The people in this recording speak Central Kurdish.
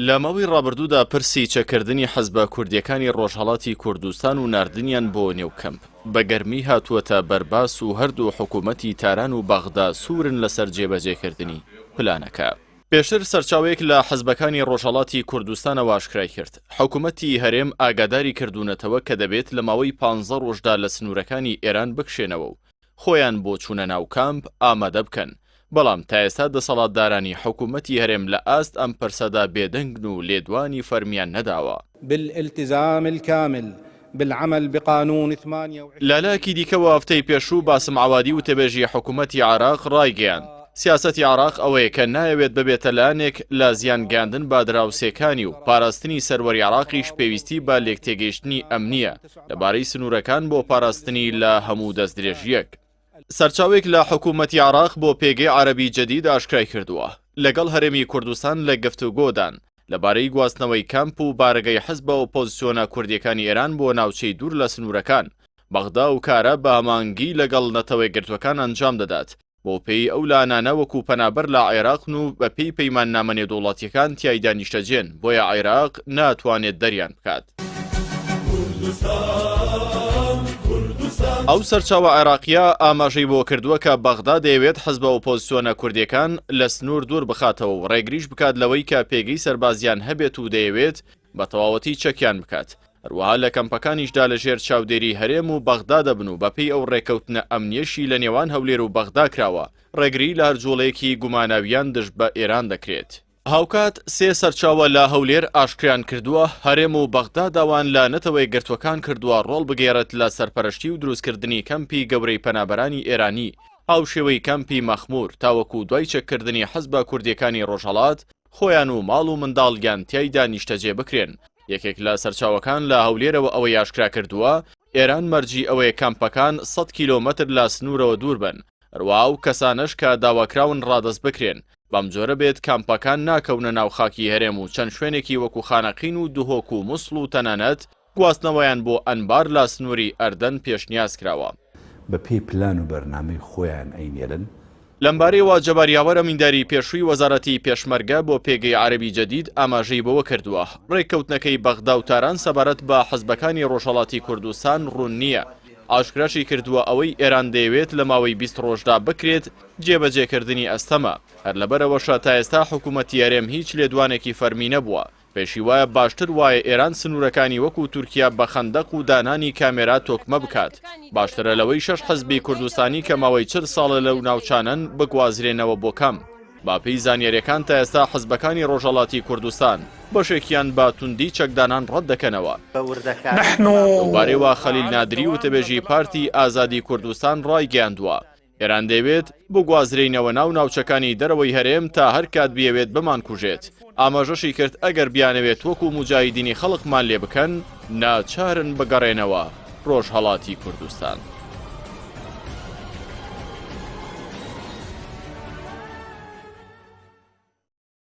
لە ماوەی ڕابردوودا پرسی چەککردنی حزبە کوردییەکانی ڕۆژهەڵاتی کوردستان و ناردنیان بۆ نێو کەمپ، بە گەرمی هاتووەتە بەرباس و هەردوو حکوومەتی تاران و بەغدا سوورن لەسەر جێبەجێکردنی پلانەکە. پێشتر سەرچاوەیەک لە حزبەکانی ڕۆژهەڵاتی کوردستانەوە ئاشکرای کرد، حکوومەتی هەرێم ئاگاداری کردوونەتەوە کە دەبێت لە ماوەی پانزە ڕۆژدا لە سنوورەکانی ئێران بکشێنەوە و خۆیان بۆ چوونە ناو کامپ ئامادە بکەن، بەڵام تا ئێستا دەسەڵاتدارانی حکوومەتی هەرێم لە ئاست ئەم پرسەدا بێدەنگن و لێدوانی فەرمییان نەداوە. بالالتزام الکامل بالعمل بقانون 28. لەلایەکی دیکەوە هەفتەی پێشوو باسم عەوادی وتەبێژی حکوومەتی عێراق ڕایگەیاند، سیاسەتی عێراق ئەوەیە کە نایەوێت ببێتە لایەنێک لە زیان گەیاندن بە دراوسێکانی و پاراستنی سەروەری عێراقیش پێویستی بە لێکتێگەیشتنی ئەمنییە لەبارەی سنوورەکان بۆ پاراستنی لە هەموو دەستدرێژییەک. سەرچاوەیەک لە حکوومەتی عێراق بۆ پێگەی عەرەبی جەدید ئاشکرای کردووە، لەگەڵ هەرێمی کوردستان لە گفتوگۆدان لەبارەی گواستنەوەی کەمپ و بارەگای حزبە ئۆپۆزسیۆنە کوردییەکانی ئێران بۆ ناوچەی دوور لە سنوورەکان، بەغدا ئەو کارە بە هەماهەنگی لەگەڵ نەتەوەیەکگرتووەکان ئەنجام دەدات. بەوپێیەی ئەو لانانە وەکو پەنابەر لە عێراقن و بەپێی پەیماننامە نێودەوڵەتییەکان تیایدا نیشتەجێن، بۆیە عێراق ناتوانێت دەریان بکات. ئەو سەرچاوە عێراقییە ئاماژەی بۆ کردووە کە بەغدا دەیەوێت حزبە ئۆپۆزسیۆنە کوردییەکان لە سنوور دوور بخاتەوە و ڕێگریش بکات لەوەی کە پێگەی سەربازیان هەبێت و دەیەوێت بە تەواوەتی چەکیان بکات. هەروەها لە کەمپەکانیشدا لە ژێر چاودێری هەرێم و بەغدا دەبن و بەپێی ئەو ڕێککەوتنە ئەمنییەشی لە نێوان هەولێر و بەغدا کراوە، ڕێگریی لە هەر جوڵەیەکی گوماناوییان دژ بە ئێران دەکرێت. هاوکات سێ سەرچاوە لە هەولێر ئاشکرایان کردووە، هەرێم و بەغدا داوایان لە نەتەوەیەکگرتووەکان کردووە ڕۆڵ بگێڕێت لە سەرپەرشتی و دروستکردنی کەمپی گەورەی پەنابەرانی ئێرانی هاوشێوەی کەمپی مەخموور تاوەکو دوای چەککردنی حزبە کوردییەکانی ڕۆژهەڵات خۆیان و ماڵ و منداڵیان تیایدا نیشتەجێ بکرێن. یەکێک لە سەرچاوەکان لە هەولێرەوە ئەوەی ئاشکرا کردووە، ئێران مەرجی ئەوەیە کامپەکان 100 کیلۆمەتر لە سنوورەوە دوور بن، هەروەها ئەو کەسانەش کە داواکراون ڕادەست بکرێن، بەمجۆرە بێت کامپەکان ناکەونە ناو خاکی هەرێم و چەند شوێنێکی وەکو خانەقین و دهۆک و موسڵ و تەنانەت گواستنەوەیان بۆ ئەنبار لە سنووری ئەردەن پێشنیاز کراوە. بە پێی پلان و بەرنامەی خۆیان ئەینێرن. لەمبارەیەوە جەبار یاوەر ئەمینداری پێشووی وەزارەتی پێشمەرگە بۆ پێگەی عەرەبی جەدید ئاماژەی بەوە کردووە، رێککەوتنەکەی بەغدا و تاران سەبارەت بە حزبەکانی رۆژهەڵاتی کوردستان روون نییە، ئاشکراشی کردووە ئەوەی ئێران دەیەوێت لە ماوەی 20 رۆژدا بکرێت جێبەجێکردنی ئەستەمە، هەر لەبەرئەوەشە تا ئێستا حکوومەتی هەرێم هیچ لێدوانێکی فەرمی نەبووە. پێشی وایە باشتر وایە ئێران سنوورەکانی وەکو تورکیا بە خەندەق و دانانی کامێرا تۆکمە بکات. باشترە لەوەی شەش حزبی کوردستانی کە ماوەی 40 ساڵە لەو ناوچانەن بگوازرێنەوە بۆ کەم. بە پێی زانیاریەکان تا ئێستا حزبەکانی ڕۆژهەڵاتی کوردستان بەشێکیان بە توندی چەکدانان ڕەت دەکەنەوە. لەوبارەیەوە خەلیل نادری وتەبێژی پارتی ئازادی کوردستان ڕایگەیاندووە، ئێران دەیەوێت بگوازرێینەوە ناو ناوچەکانی دەرەوەی هەرێم تا هەر کات بیەوێت بمانکوژێت، ئاماژەشی کرد ئەگەر بیانەوێت وەکو موجاهیدینی خەڵقمان لێ بکەن ناچارن بگەڕێنەوە ڕۆژهەڵاتی کوردستان.